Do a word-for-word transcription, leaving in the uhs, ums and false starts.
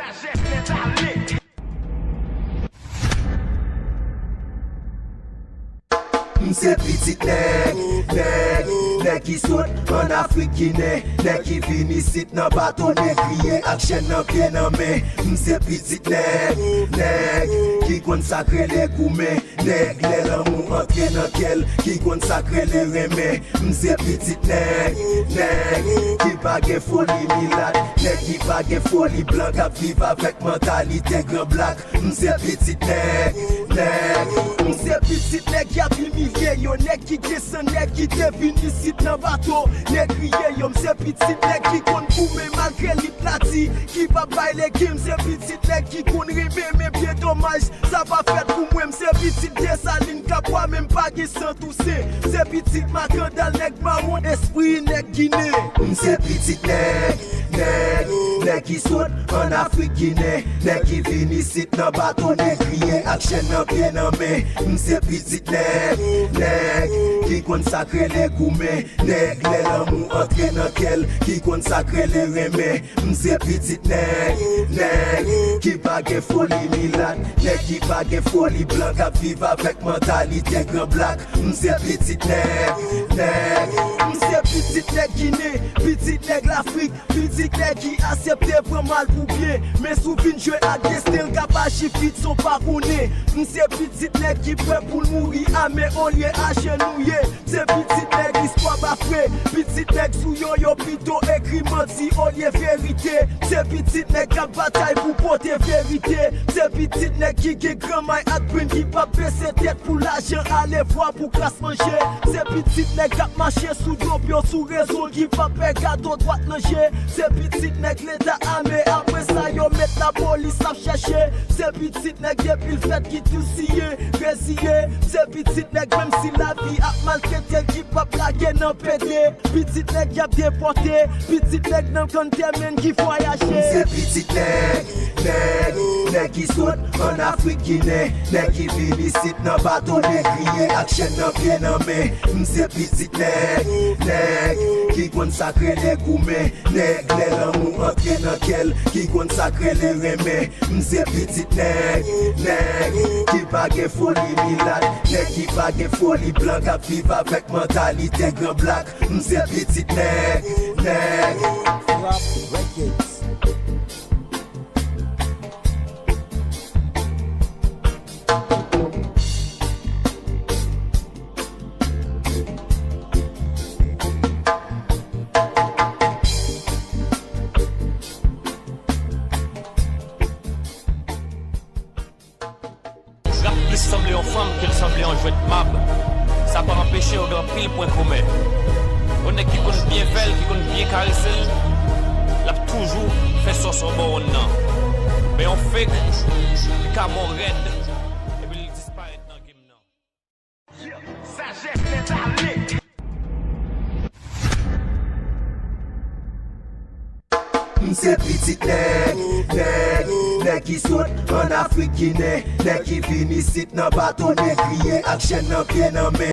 M se pitit nèg, nèg, nèg ki sot ann Afrik Ginen, nèg ki vin isit nan bato negriye ak chèn nan pye nan men. M se pitit nèg, nèg ki konn sa k rele goumen, nèg lè lanmou antre nan kè l ki konn sa k rele renmen. M se pitit nèg, nèg ki pa gen foli milat, nèg ki pa gen foli blan k ap viv avèk mantalite gran blak. M se pitit nèg, nèg. M se pitit nèg y ap imilye yo, nèg ki gen san, nèg ki te vin isit nan bato negriye yo. M se pitit nèg ki konn goumen malgre lit lati, ki p ap bay legim. M se pitit nèg ki konn renmen, men byen domaj, sa pa fèt pou mwen. M se pitit Desalin, Kapwa, men m pa gen san Tousen. M se pitit Makandal, nèg mawon, espri nèg Ginen. M se pitit nèg, nèg, nèg ki sot ann Afrik Ginen, nèg ki vin isit nan bato negriye ak chèn nan pye nan men. M se pitit nèg, nèg ki konn sa k rele goumen, nèg lè lanmou antre nan kè l ki konn sa k rele renmen. M se pitit nèg, nèg ki pa gen foli milat, nèg ki pa gen foli blan k ap viv avèk mantalite gran blak. M se pitit nèg, nèg. M se pitit nèg Ginen, pitit nèg Lafrik, pitit nèg ki aksepte pran mal pou byen. Men si w vin jwe ak desten l, k ap aji vit san w pa konnen. M se pitit nèg ki prè pou l mouri ame olye ajenouye. M se pitit nèg istwa bafre, pitit nèg sou yo, yo pito ekri manti olye verite. M se pitit nèg k ap batay pou pote verite. M se pitit nèg ki gen gran may ak grenn ki p ap bese tèt pou lajan, alevwa pou kras manje. M se pitit nèg k ap mache sou do pye w sou rezo l ki p ap pè gade w dwat nan je. M se pitit nèg leta ame, apre sa yo met lapolis ap chèche. M se pitit nèg depi l fèt ki tou siye, reziye. M se pitit nèg menm si lavi ap maltrete l ki p ap lage nan pede. Pitit nèg y ap depòte, pitit nèg nan kanntè menn ki vwayaje. M se pitit nèg, nèg, nèg ki sot ann Afrik Ginen, nèg ki vin isit nan bato negriye ak chèn nan pye nan men. M se pitit nèg, nèg ki konn sa k rele goumen, nèg lè lanmou antre nan kè l ki konn sa k rele renmen. M se pitit nèg, nèg ki pa gen foli milat, nèg ki pa gen foli blan k ap viv avèk mantalite gran blak. M se pitit nèg, nèg. Rap Records. Rap plis sanble yon fanm ke l sanble yon jwèt mab. Sa pa anpeche yo gen anpil pwen komen. Yon nèg ki konn byen fè l, ki konn byen karese l, l ap toujou fè sòs anba wonn nan. Men yon fake, li ka mò rèd, epi l disparèt nan game nan. Sajès nèt ale. M se pitit nèg, nèg, nèg ki sot ann Afrik Ginen, nèg ki vin isit nan bato negriye ak chèn nan pye nan men.